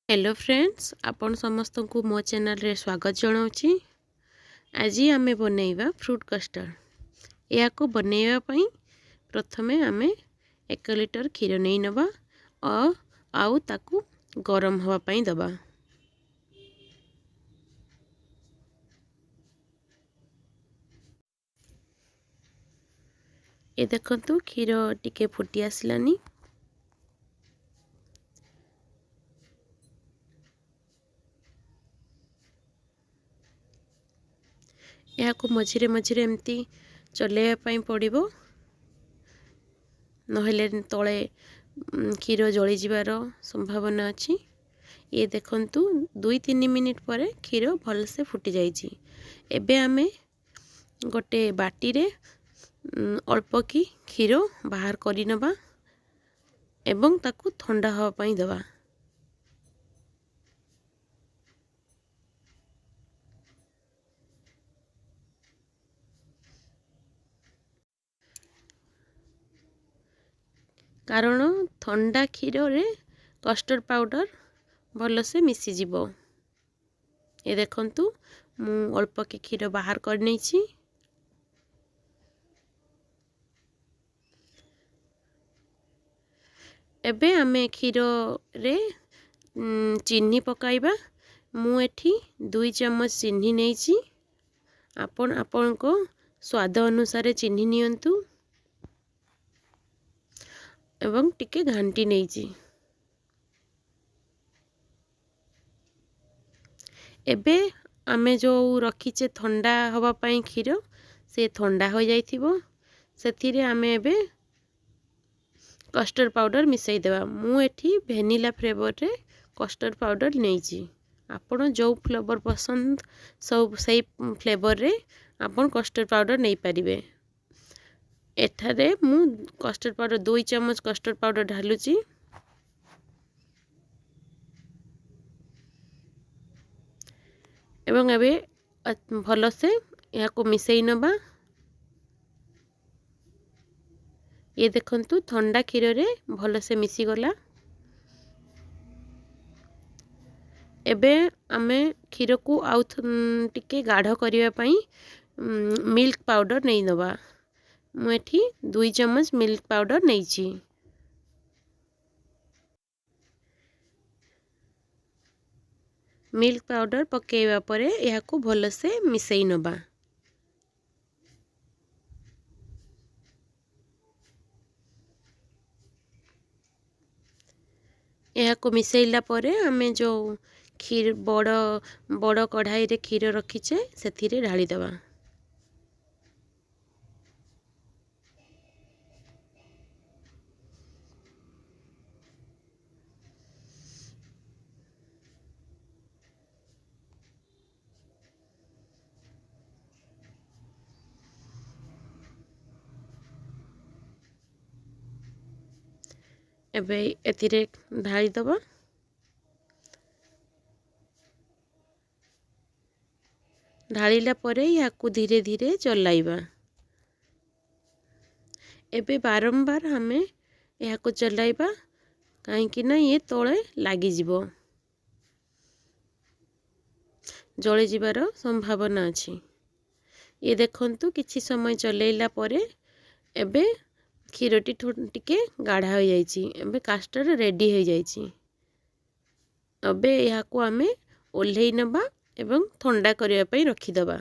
Hello friends, ଆପଣ ସମସ୍ତଙ୍କୁ ମୋ ଚ୍ୟାନେଲରେ ସ୍ୱାଗତ ଜଣାଉଛି। ଆଜି ଆମେ ବନେଇବା ଫ୍ରୁଟ୍ କଷ୍ଟର୍ଡ଼। ଏହାକୁ ବନେଇବା ପାଇଁ ପ୍ରଥମେ ଆମେ 1 ଲିଟର କ୍ଷୀର ନେଇ ନେବା ଆଉ ତାକୁ ଗରମ ହେବା ପାଇଁ ଦେବା। ଏ ଦେଖନ୍ତୁ, କ୍ଷୀର ଟିକେ ଫୁଟି ଆସିଲାନି। ଏହାକୁ ମଝିରେ ମଝିରେ ଏମିତି ଚଲେଇବା ପାଇଁ ପଡ଼ିବ, ନହେଲେ ତଳେ କ୍ଷୀର ଜଳିଯିବାର ସମ୍ଭାବନା ଅଛି। ଇଏ ଦେଖନ୍ତୁ, 2-3 ମିନିଟ୍ ପରେ କ୍ଷୀର ଭଲସେ ଫୁଟି ଯାଇଛି। ଏବେ ଆମେ ଗୋଟେ ବାଟିରେ ଅଳ୍ପ କି କ୍ଷୀର ବାହାର କରିନେବା ଏବଂ ତାକୁ ଥଣ୍ଡା ହେବା ପାଇଁ ଦେବା। କାରଣ ଥଣ୍ଡା କ୍ଷୀରରେ କଷ୍ଟର୍ଡ଼ ପାଉଡ଼ର ଭଲସେ ମିଶିଯିବ। ଏ ଦେଖନ୍ତୁ, ମୁଁ ଅଳ୍ପ କି କ୍ଷୀର ବାହାର କରିନେଇଛି। ଏବେ ଆମେ କ୍ଷୀରରେ ଚିନି ପକାଇବା। ମୁଁ ଏଠି 2 ଚାମଚ ଚିନି ନେଇଛି। ଆପଣ ଆପଣଙ୍କ ସ୍ୱାଦ ଅନୁସାରେ ଚିନି ନିଅନ୍ତୁ ଏବଂ ଟିକେ ଘାଣ୍ଟି ନେଇଛି। ଏବେ ଆମେ ଯେଉଁ ରଖିଛେ ଥଣ୍ଡା ହେବା ପାଇଁ କ୍ଷୀର, ସେ ଥଣ୍ଡା ହୋଇଯାଇଥିବ। ସେଥିରେ ଆମେ ଏବେ କଷ୍ଟର୍ଡ଼ ପାଉଡ଼ର ମିଶାଇ ଦେବା। ମୁଁ ଏଠି ଭ୍ୟାନିଲା ଫ୍ଲେଭରରେ କଷ୍ଟର୍ଡ଼ ପାଉଡ଼ର ନେଇଛି। ଆପଣ ଯେଉଁ ଫ୍ଲେଭର ପସନ୍ଦ ସବୁ ସେଇ ଫ୍ଲେଭରରେ ଆପଣ କଷ୍ଟର୍ଡ଼ ପାଉଡ଼ର ନେଇପାରିବେ। ଏଠାରେ ମୁଁ କଷ୍ଟର୍ଡ଼ ପାଉଡ଼ର 2 ଚାମଚ କଷ୍ଟର୍ଡ଼ ପାଉଡ଼ର ଢାଲୁଛି। ଏବଂ ଏବେ ଭଲସେ ଏହାକୁ ମିଶାଇ ନେବା। ଇଏ ଦେଖନ୍ତୁ, ଥଣ୍ଡା କ୍ଷୀରରେ ଭଲସେ ମିଶିଗଲା। ଏବେ ଆମେ କ୍ଷୀରକୁ ଆଉ ଟିକେ ଗାଢ଼ କରିବା ପାଇଁ ମିଲ୍କ ପାଉଡ଼ର ନେଇନେବା। ମୁଁ ଏଠି 2 ଚାମଚ ମିଲ୍କ ପାଉଡ଼ର ନେଇଛି। ମିଲ୍କ ପାଉଡ଼ର ପକାଇବା ପରେ ଏହାକୁ ଭଲସେ ମିଶାଇ ନେବା। ଏହାକୁ ମିଶାଇଲା ପରେ ଆମେ ଯେଉଁ କ୍ଷୀର ବଡ଼ ବଡ଼ କଢ଼ାଇରେ କ୍ଷୀର ରଖିଛେ, ସେଥିରେ ଢାଳିଦେବା। ଏବେ ଏଥିରେ ଢାଳିଦେବା। ଢାଳିଲା ପରେ ଏହାକୁ ଧୀରେ ଧୀରେ ଚଲାଇବା। ଏବେ ବାରମ୍ବାର ଆମେ ଏହାକୁ ଚଲାଇବା, କାହିଁକି ନା ଇଏ ତଳେ ଲାଗିଯିବ, ଜଳିଯିବାର ସମ୍ଭାବନା ଅଛି। ଇଏ ଦେଖନ୍ତୁ, କିଛି ସମୟ ଚଲେଇଲା ପରେ ଏବେ କ୍ଷୀରଟି ଟିକେ ଗାଢ଼ା ହୋଇଯାଇଛି। ଏବେ କାଷ୍ଟର୍ଡ଼ ରେଡ଼ି ହୋଇଯାଇଛି। ଏବେ ଏହାକୁ ଆମେ ଓହ୍ଲେଇ ନେବା ଏବଂ ଥଣ୍ଡା କରିବା ପାଇଁ ରଖିଦେବା।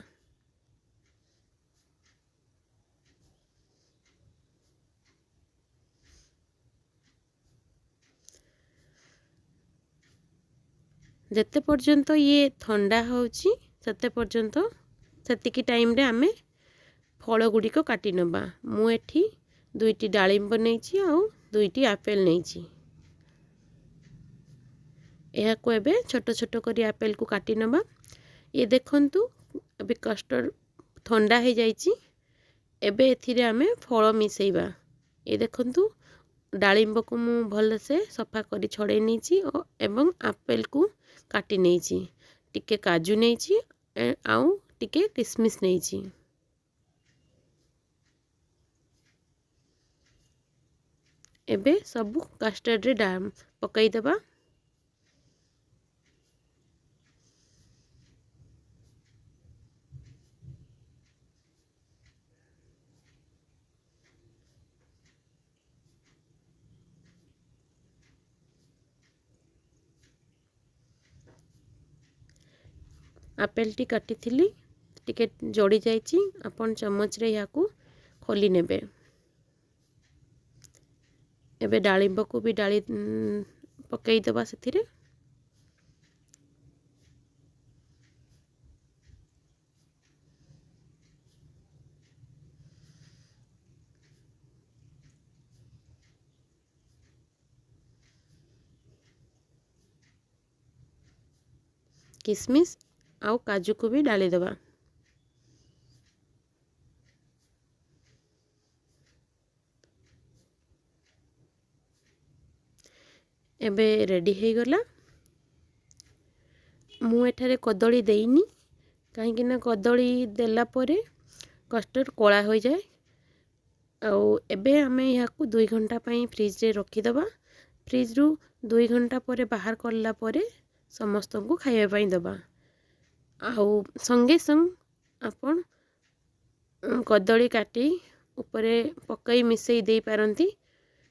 ଯେତେ ପର୍ଯ୍ୟନ୍ତ ଇଏ ଥଣ୍ଡା ହେଉଛି, ସେତେ ପର୍ଯ୍ୟନ୍ତ ସେତିକି ଟାଇମ୍ରେ ଆମେ ଫଳ ଗୁଡ଼ିକ କାଟି ନେବା। ମୁଁ ଏଠି 2ଟି ଡାଳିମ୍ବ ନେଇଛି ଆଉ 2ଟି ଆପେଲ୍ ନେଇଛି। ଏହାକୁ ଏବେ ଛୋଟ ଛୋଟ କରି ଆପେଲକୁ କାଟି ନେବା। ଇଏ ଦେଖନ୍ତୁ, ଏବେ କଷ୍ଟର୍ଡ଼ ଥଣ୍ଡା ହେଇଯାଇଛି। ଏବେ ଏଥିରେ ଆମେ ଫଳ ମିଶାଇବା। ଏ ଦେଖନ୍ତୁ, ଡାଳିମ୍ବକୁ ମୁଁ ଭଲସେ ସଫା କରି ଛଡ଼େଇ ନେଇଛି ଏବଂ ଆପେଲକୁ କାଟି ନେଇଛି। ଟିକେ କାଜୁ ନେଇଛି ଆଉ ଟିକେ କିସମିସ୍ ନେଇଛି। ଏବେ ସବୁ କାଷ୍ଟର୍ଡ଼ରେ ପକାଇଦେବା। ଆପେଲଟି କାଟିଥିଲି, ଟିକେ ଜଡ଼ି ଯାଇଛି। ଆପଣ ଚାମଚରେ ଏହାକୁ ଖୋଲି ନେବେ। ଏବେ ଡାଳିମ୍ବକୁ ବି ଡାଳି ପକାଇଦେବା ସେଥିରେ। କିସମିସ୍ ଆଉ କାଜୁକୁ ବି ଡାଳିଦେବା। ଏବେ ରେଡ଼ି ହେଇଗଲା। ମୁଁ ଏଠାରେ କଦଳୀ ଦେଇନି, କାହିଁକିନା କଦଳୀ ଦେଲା ପରେ କଷ୍ଟର୍ଡ଼ କଳା ହୋଇଯାଏ। ଆଉ ଏବେ ଆମେ ଏହାକୁ 2 ଘଣ୍ଟା ପାଇଁ ଫ୍ରିଜ୍ରେ ରଖିଦେବା। ଫ୍ରିଜ୍ରୁ 2 ଘଣ୍ଟା ପରେ ବାହାର କଲା ପରେ ସମସ୍ତଙ୍କୁ ଖାଇବା ପାଇଁ ଦେବା। ଆଉ ସଙ୍ଗେ ସଙ୍ଗେ ଆପଣ କଦଳୀ କାଟି ଉପରେ ପକାଇ ମିଶାଇ ଦେଇପାରନ୍ତି,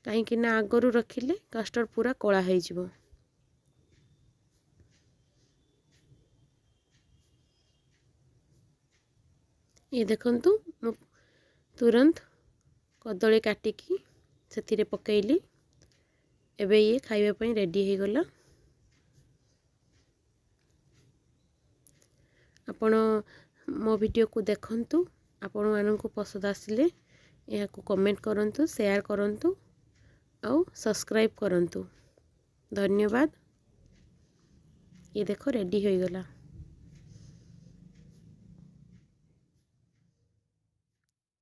କାହିଁକିନା ଆଗରୁ ରଖିଲେ କଷ୍ଟର୍ଡ଼ ପୁରା କଳା ହେଇଯିବ। ଇଏ ଦେଖନ୍ତୁ, ମୁଁ ତୁରନ୍ତ କଦଳୀ କାଟିକି ସେଥିରେ ପକାଇଲି। ଏବେ ଇଏ ଖାଇବା ପାଇଁ ରେଡ଼ି ହେଇଗଲା। ଆପଣ ମୋ ଭିଡ଼ିଓକୁ ଦେଖନ୍ତୁ, ଆପଣମାନଙ୍କୁ ପସନ୍ଦ ଆସିଲେ ଏହାକୁ କମେଣ୍ଟ କରନ୍ତୁ, ସେୟାର କରନ୍ତୁ ଆଉ ସବସ୍କ୍ରାଇବ୍ କରନ୍ତୁ। ଧନ୍ୟବାଦ। ଇଏ ଦେଖ, ରେଡ଼ି ହୋଇଗଲା।